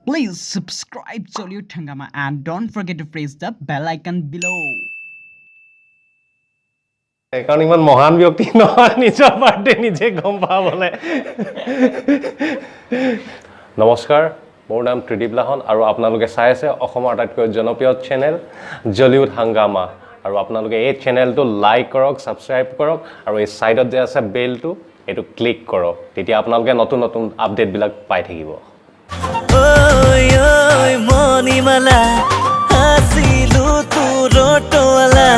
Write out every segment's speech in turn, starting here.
Please subscribe Jollywood Hungama and don't forget to press the bell icon below. কাৰণ ইমান মহান ব্যক্তি নহয় নিজৰ বাৰ্থডে নিজে গম পাবলৈ। নমস্কাৰ, মোৰ নাম ত্ৰিদীপ লাহন আৰু আপোনালোকে চাই আছে অসমৰ আটাইতকৈ জনপ্ৰিয় চেনেল জলিউড হাংগামা। আৰু আপোনালোকে এই চেনেলটো লাইক কৰক, ছাবস্ক্ৰাইব কৰক আৰু এই ছাইডত যে আছে বেলটো, এইটো ক্লিক কৰক, তেতিয়া আপোনালোকে নতুন নতুন আপডেটবিলাক পাই থাকিব। ঐ ঐ মণিমালা, আছিলো তোৰ অট'ৱালা।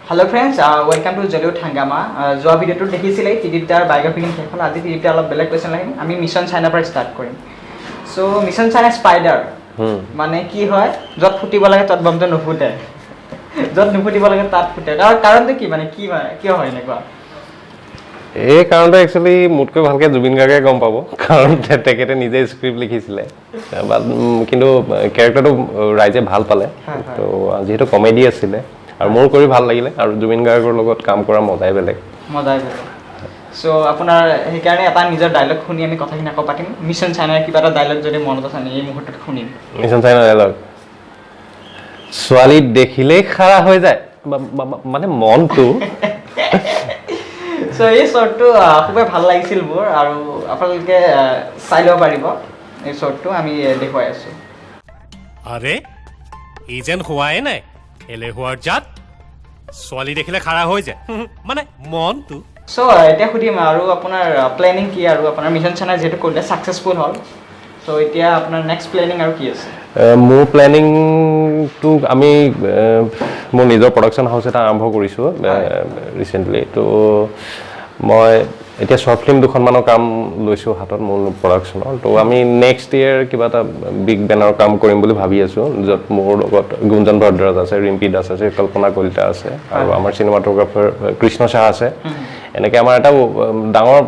Hello friends, welcome to Jollywood Hungama. যোৱা ভিডিঅ'টোত দেখিছিলেই ত্ৰিদীপ দাৰ বায়'গ্ৰাফিখিনি শেষ হ'ল। আজি ত্ৰিদীপ দাৰ অলপ বেলেগ কুৱেশ্যন আহিম। আমি মিছন চাইনাৰ পৰা ষ্টাৰ্ট কৰিম। চ' মিছন চাইনা স্পাইডাৰ মানে কি হয়, য'ত ফুটিব লাগে ত'ত বমটো নুফুটে, য'ত নুফুটিব লাগে তাত ফুটে। কাৰণ কাৰণটো কি, মানে কি, মানে কিয় হয় এনেকুৱা? এই কাৰণটো একচুৱেলি মোতকৈ ভালকৈ জুবিন গাৰ্গে গম পাব, কাৰণ তেখেতে নিজে স্ক্ৰিপ্ট লিখিছিলে। বাট কিন্তু কেৰেক্টাৰটো ৰাইজে ভাল পালে। হয়, হয়। তো যিহেতু কমেডি আছিলে আৰু মোৰ কৰি ভাল লাগিলে আৰু জুবিন গাৰ্গৰ লগত কাম কৰা মজাই বেলেগ। মজাই বেলেগ। চ' আপোনাৰ সেইকাৰণে এটা নিজৰ ডাইলগ শুনি আমি কথাখিনি আকৌ পাতিম। মিছন চাইনাৰ কিবা এটা ডাইলগ যদি মনত আছে, আমি এই মুহূৰ্তত শুনিম। মিছন চাইনা ডাইলগ, ছোৱালী দেখিলেই খাৰা হৈ যায়, মানে মনটো। চ' এই শ্বৰ্টটো খুবেই ভাল লাগিছিল মোৰ আৰু আপোনালোকে চাই ল'ব পাৰিব। এই শ্বৰ্টটো আমি দেখুৱাই আছোঁ। আৰে, ই যেন হোৱাই নাই, এলেহুৱাৰ জাত, ছোৱালী দেখিলে খাৰা হৈ যায়, মানে মনটো। চ' এতিয়া সুধিম আৰু আপোনাৰ প্লেনিং কি? আৰু আপোনাৰ মিছন চাইনা যিহেতু কৰিলে, ছাকচেছফুল হ'ল, চ' এতিয়া আপোনাৰ নেক্সট প্লেনিং আৰু কি আছে? মোৰ প্লেনিংটো আমি মোৰ নিজৰ প্ৰডাকশ্যন হাউচ এটা আৰম্ভ কৰিছোঁ ৰিচেণ্টলি। তো মই এতিয়া শ্বৰ্ট ফিল্ম দুখনমানৰ কাম লৈছোঁ হাতত মোৰ প্ৰডাকশ্যনৰ। তো আমি নেক্সট ইয়েৰ কিবা এটা বিগ বেনাৰৰ কাম কৰিম বুলি ভাবি আছোঁ, য'ত মোৰ লগত গুঞ্জন ভৰদ্বাজ আছে, ৰিম্পী দাস আছে, কল্পনা কলিতা আছে আৰু আমাৰ চিনেমাটোগ্ৰাফাৰ কৃষ্ণ শ্বাহ আছে। এনেকৈ আমাৰ এটা ডাঙৰ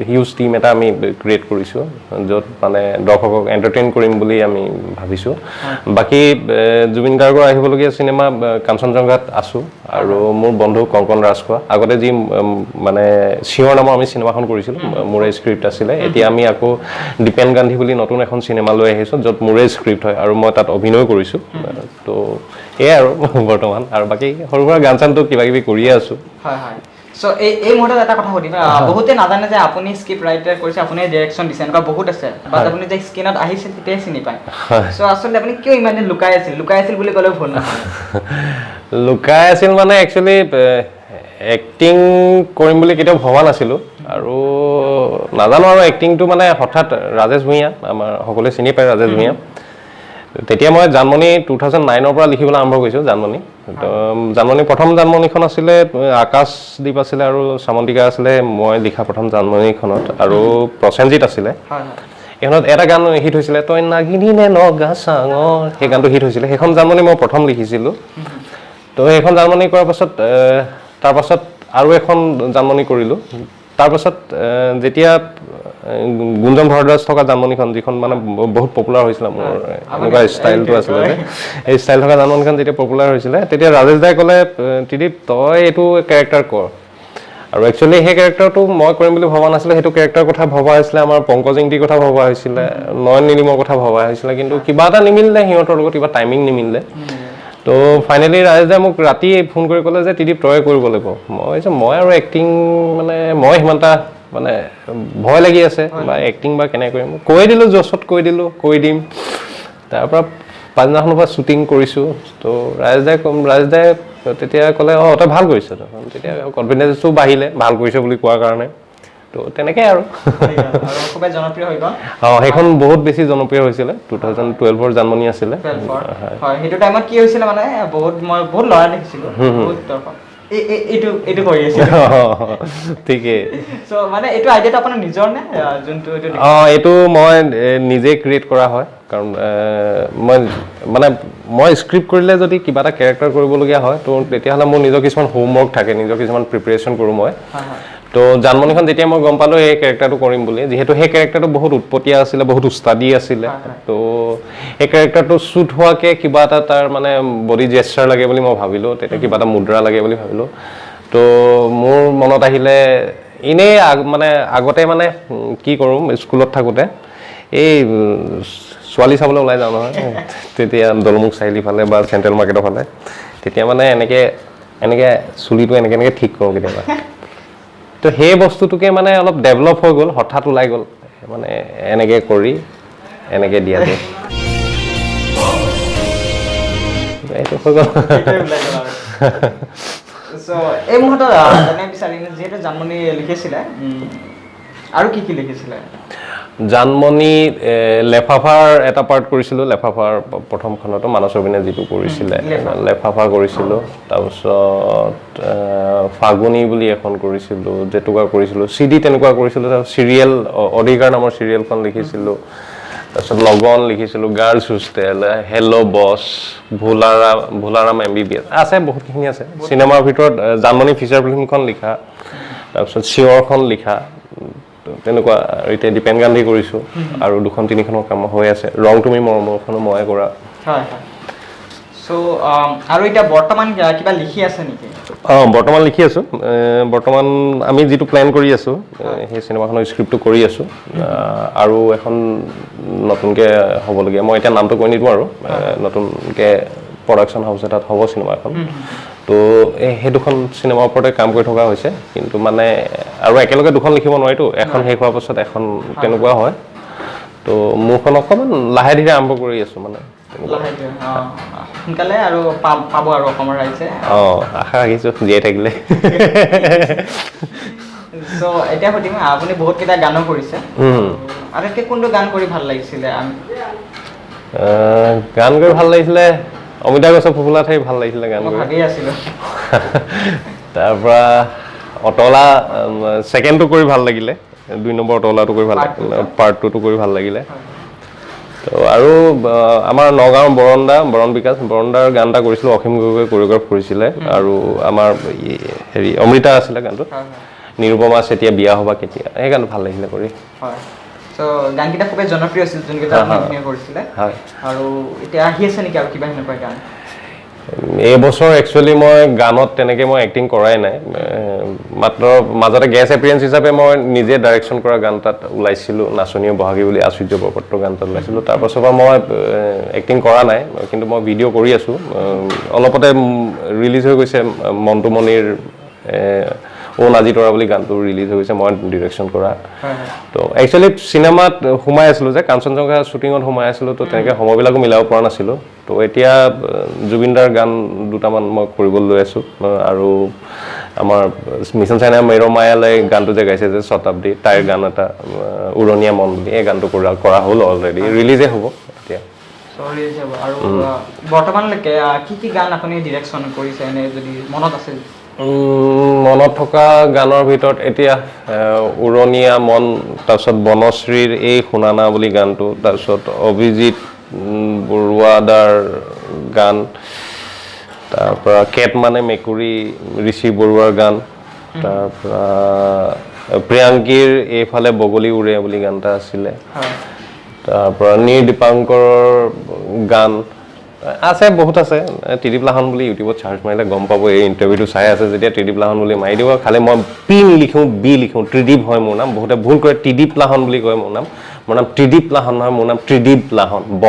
হিউজ টিম এটা আমি ক্ৰিয়েট কৰিছোঁ, য'ত মানে দৰ্শকক এণ্টাৰটেইন কৰিম বুলি আমি ভাবিছোঁ। বাকী জুবিন গাৰ্গৰ আহিবলগীয়া চিনেমা কাঞ্চনজংঘাত আছোঁ আৰু মোৰ বন্ধু কংকন ৰাজখোৱা, আগতে যি মানে চিঞৰ নামৰ আমি চিনেমাখন কৰিছিলোঁ, মোৰে স্ক্ৰিপ্ট আছিলে। এতিয়া আমি আকৌ দীপেন গান্ধী বুলি নতুন এখন চিনেমা লৈ আহিছোঁ, য'ত মোৰে স্ক্ৰিপ্ট হয় আৰু মই তাত অভিনয় কৰিছোঁ। তো এয়াই আৰু বৰ্তমান। আৰু বাকী সৰু সুৰা গান চানটো কিবা কিবি কৰিয়ে আছোঁ। হয়, চ' এই মুহূৰ্তত এটা কথা সুধিম। বহুতে নাজানে যে আপুনি স্ক্ৰিপ্ট ৰাইটাৰ কৰিছে, আপুনি ডিৰেকশ্যন দিছে, এনেকুৱা বহুত আছে। বাট আপুনি যে স্ক্ৰীণত আহিছিল তেতিয়াই চিনি পায়। চ' আচলতে আপুনি কিয় ইমান দিন লুকাই আছিল? লুকাই আছিল বুলি ক'লেও ভুল নহয়। লুকাই আছিল মানে একচুৱেলি এক্টিং কৰিম বুলি কেতিয়াও ভবা নাছিলোঁ আৰু নাজানো আৰু এক্টিংটো মানে হঠাৎ ৰাজেশ ভূঞা, আমাৰ সকলোৱে চিনি পায় ৰাজেশ ভূঞা, তেতিয়া মই জানমণি 2009ৰ পৰা লিখিবলৈ আৰম্ভ কৰিছোঁ। জানমণি, তো জানমণি প্ৰথম জানমণিখন আছিলে, আকাশদ্বীপ আছিলে আৰু চামন্তিকা আছিলে মই লিখা প্ৰথম জানমণিখনত আৰু প্ৰসেনজিৎ আছিলে। হয় হয় এইখনত এটা গান হিট হৈছিলে, তই নাগিনী নে নগা চাঙৰ, সেই গানটো হিট হৈছিলে। সেইখন জানমণি মই প্ৰথম লিখিছিলোঁ। তো সেইখন জানমণি কৰাৰ পাছত তাৰপাছত আৰু এখন জানমণি কৰিলোঁ। তাৰপাছত যেতিয়া গুঞ্জন ভৰদ্বাজ থকা জানমণিখন, যিখন মানে বহুত পপুলাৰ হৈছিলে, মোৰ এনেকুৱা ষ্টাইলটো আছিলে যে, এই ষ্টাইল থকা জানমণিখন যেতিয়া পপুলাৰ হৈছিলে, তেতিয়া ৰাজেশ দাই ক'লে, ত্ৰিদীপ, তই এইটো কেৰেক্টাৰ কৰ। আৰু একচুৱেলি সেই কেৰেক্টাৰটো মই কৰিম বুলি ভবা নাছিলোঁ। সেইটো কেৰেক্টাৰৰ কথা ভবা হৈছিলে, আমাৰ পংকজ ইংতিৰ কথা ভবা হৈছিলে, নয়ন নীলিমৰ কথা ভবা হৈছিলে, কিন্তু কিবা এটা নিমিলিলে সিহঁতৰ লগত, কিবা টাইমিং নিমিলিলে। তো ফাইনেলি ৰাজেশ দাই মোক ৰাতি ফোন কৰি ক'লে যে ত্ৰিদীপ, তয়ে কৰিব লাগিব। মই কৈছোঁ, মই আৰু এক্টিং মানে মই সিমান এটা মানে ভয় লাগি আছে বা এক্টিং বা কেনেকৈ কৰিম। কৈ দিলোঁ, জছত কৈ দিলোঁ, কৈ দিম। তাৰপৰা পাছদিনাখনৰ পৰা শ্বুটিং কৰিছোঁ। তো ৰাজেশ দাই তেতিয়া ক'লে, অঁ, তই ভাল কৰিছ। তেতিয়া কনফিডেঞ্চটো বাঢ়িলে ভাল কৰিছ বুলি কোৱাৰ কাৰণে। তো তেনেকৈ আৰু। আৰু খুবেই জনপ্ৰিয় হৈ গ'ল। অঁ, সেইখন বহুত বেছি জনপ্ৰিয় হৈছিলে। 2012ৰ জানমণি আছিলে। 12ৰ। হয়, সেইটো টাইমত কি হৈছিলে, মানে বহুত মই বহুত ল'ৰা দেখিছিলো, বহুত দৰ্শক এইটো কৰি আছিল। ঠিকেই। চ' মানে এইটো আইডিয়াটো আপোনাৰ নিজৰ নে, যোনটো এইটো? অঁ, এইটো মই নিজে ক্ৰিয়েট কৰা হয়, কাৰণ মই মানে মই স্ক্ৰিপ্ট কৰিলে যদি কিবা এটা কেৰেক্টাৰ কৰিবলগীয়া হয়, তো তেতিয়াহ'লে মোৰ নিজৰ কিছুমান হোমৱৰ্ক থাকে, নিজৰ কিছুমান প্ৰিপেৰেশ্যন কৰোঁ মই। হয় হয় তো জানমণিখন যেতিয়া মই গম পালোঁ এই কেৰেক্টাৰটো কৰিম বুলি, যিহেতু সেই কেৰেক্টাৰটো বহুত উৎপতীয়া আছিলে, বহুত উস্তাদি আছিলে, হয়, হয়। তো সেই কেৰেক্টাৰটো শ্বুট হোৱাকে কিবা এটা তাৰ মানে বডি জেষ্টাৰ লাগে বুলি মই ভাবিলোঁ। তেতিয়া কিবা এটা মুদ্ৰা লাগে বুলি ভাবিলোঁ। তো মোৰ মনত আহিলে এনেই মানে আগতে মানে কি কৰোঁ, স্কুলত থাকোঁতে এই ছোৱালী চাবলৈ ওলাই যাওঁ নহয়, তেতিয়া দলমুখ চাৰিআলি ফালে বা চেণ্ট্ৰেল মাৰ্কেটৰ ফালে, তেতিয়া মানে এনেকৈ এনেকৈ চুলিটো এনেকৈ এনেকৈ ঠিক কৰোঁ কেতিয়াবা। তো সেই বস্তুটোকে মানে অলপ ডেভেলপ হৈ গ'ল, হঠাৎ ওলাই গ'ল, মানে এনেকৈ কৰি এনেকৈ দিয়া যায়, এইটো হৈ গ'ল। সেইটোৱে ওলাই গ'ল আৰু। চ' এই মুহূৰ্তত জানিব বিচাৰিম, যিহেতু জানমণি লিখিছিলে, আৰু কি কি লিখিছিলে? জানমণি, লেফাফাৰ এটা পাৰ্ট কৰিছিলোঁ, লেফাফাৰ প্ৰথমখনতো মানস ৰবীনে যিটো কৰিছিলে। লেফাফা কৰিছিলোঁ। তাৰপিছত ফাগুনী বুলি এখন কৰিছিলোঁ, জেতুকা কৰিছিলোঁ, চিডি তেনেকুৱা কৰিছিলোঁ। তাৰপিছত চিৰিয়েল অধিকাৰ নামৰ চিৰিয়েলখন লিখিছিলোঁ, তাৰপিছত লগন লিখিছিলোঁ, গাৰ্লছ হোষ্টেল, হেল্ল' বছ, ভোলাৰাম, ভোলাৰাম এমবিবিএছ আছে, বহুতখিনি আছে। চিনেমাৰ ভিতৰত জানমণি ফিচাৰ ফিল্মখন লিখা, তাৰপিছত চিঞৰখন লিখা, তেনেকুৱা। আৰু এতিয়া দীপেন গান্ধী কৰিছোঁ, আৰু দুখন তিনিখনৰ কাম হৈ আছে। ৰং তুমি মৰমৰখনো ময়ে কৰা। হয় হয়। চ' আৰু এতিয়া বৰ্তমান কিবা লিখি আছে নেকি? অঁ, বৰ্তমান লিখি আছোঁ। বৰ্তমান আমি যিটো প্লেন কৰি আছোঁ, সেই চিনেমাখনৰ স্ক্ৰিপ্টটো কৰি আছোঁ, আৰু এখন নতুনকৈ হ'বলগীয়া, মই এতিয়া নামটো কৈ নিদিওঁ আৰু, নতুনকৈ প্ৰডাকশ্যন হাউচ এটাত হ'ব চিনেমাখন। তো এই সেই দুখন চিনেমাৰ ওপৰতে কাম কৰি থকা হৈছে। কিন্তু মানে আৰু একেলগে দুখন লিখিব নোৱাৰিতো, এখন শেষ হোৱাৰ পাছত এখন, তেনেকুৱা হয়। তো মোৰখন অকণমান লাহে ধীৰে আৰম্ভ কৰি আছোঁ মানে তেনেকুৱা। লাহে ধীৰে, অঁ, সোনকালে আৰু পাব আৰু অসমৰ ৰাইজে। অঁ, আশা ৰাখিছোঁ জীয়াই থাকিলে। চ' এতিয়া সুধিম, আপুনি বহুতকেইটা গানো কৰিছে, আটাইতকৈ কোনটো গান কৰি ভাল লাগিছিলে? গান কৰি ভাল লাগিছিলে অমিতা গছৰ ফোপোলা ঠাৰি ভাল লাগিছিলে গান মই কৰি। ভাবিয়ে আছিলোঁ। তাৰপৰা অতলা ছেকেণ্ডটো কৰি ভাল লাগিলে, 2 নম্বৰ অতলাটো কৰি ভাল Part two লাগিলে, টো? পাৰ্ট টুটো কৰি ভাল লাগিলে। তো আৰু আমাৰ নগাঁৱৰ বৰণদা, বৰণ বিকাশ বৰণদাৰ গান এটা কৰিছিলোঁ, অসীম গগৈ কৰিঅ'গ্ৰাফ কৰিছিলে, আৰু আমাৰ হেৰি অমৃতা আছিলে গানটোত, হয় হয় নিৰুপমা চেতিয়া বিয়া হ'বা কেতিয়া, সেই গানটো ভাল লাগিছিলে কৰি। হয়, চ' গানকেইটা খুবেই জনপ্ৰিয় আছিল যোনকেইটা আপুনি অভিনয় কৰিছিলে। হয়। আৰু এতিয়া আহি আছে নেকি আৰু কিবা সেনেকুৱা গান? এই বছৰ একচুৱেলি মই গানত তেনেকৈ মই এক্টিং কৰাই নাই, মাত্ৰ মাজতে গেষ্ট এপিয়াৰেঞ্চ হিচাপে মই নিজে ডাইৰেকশ্যন কৰা গান তাত ওলাইছিলোঁ, নাচনীয়ে বহাগী বুলি আচুৰ্য বৰপাত্ৰ গান তাত ওলাইছিলোঁ। তাৰপাছৰ পৰা মই এক্টিং কৰা নাই, কিন্তু মই ভিডিঅ' কৰি আছোঁ। অলপতে ৰিলিজ হৈ গৈছে মণ্টুমণিৰ অ' নাজি তৰা বুলি গানটো ৰিলিজ হৈ গৈছে, মই ডিৰেকশ্যন কৰা। হয় হয় তো একচুৱেলি চিনেমাত সোমাই আছিলোঁ যে, কাঞ্চনজংঘা শ্বুটিঙত সোমাই আছিলোঁ, তো তেনেকৈ সময়বিলাকো মিলাব পৰা নাছিলোঁ। তো এতিয়া জুবিনদাৰ গান দুটামান মই কৰিবলৈ লৈ আছোঁ, আৰু আমাৰ মিছন চাইনা মেৰমায়ালে গানটো যে গাইছে যে শতাব্দী, তাইৰ গান এটা উৰণীয়া মন বুলি, এই গানটো কৰা হ'ল অলৰেডি, ৰিলিজে হ'ব এতিয়া। ৰিলিজ হ'ব। আৰু বৰ্তমানলৈকে কি কি গান আপুনি ডিৰেকশ্যন কৰিছে, এনে যদি মনত আছে? মনত থকা গানৰ ভিতৰত এতিয়া উৰণীয়া মন, তাৰপিছত বনশ্ৰীৰ এই শুনানা বুলি গানটো, তাৰপিছত অভিজিত বৰুৱাদাৰ গান, তাৰপৰা কেট মানে মেকুৰী ঋষি বৰুৱাৰ গান, তাৰপৰা প্ৰিয়াংকীৰ এইফালে বগলী উৰে বুলি গান এটা আছিলে, তাৰপৰা নীৰ দীপাংকৰৰ গান আছে, বহুত আছে। ত্ৰিদীপ লাহন বুলি ইউটিউবত চাৰ্চ মাৰিলে গম পাব, এই ইণ্টাৰভিউটো চাই আছে যেতিয়া ত্ৰিদীপ লাহন বুলি মাৰি দিব। খালি মই পি নিলিখোঁ, বি লিখোঁ, ত্ৰিদীপ হয় মোৰ নাম। বহুতে ভুল কৰে, ত্ৰিদীপ লাহন বুলি কয় মোৰ নাম। মোৰ নাম ত্ৰিদীপ লাহন নহয়, মোৰ নাম ত্ৰিদীপ লাহন ব।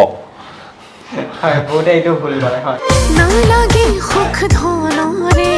হয়, বহুতে এইটো ভুল কৰে, হয়। নালাগে সুখ ধনৰে,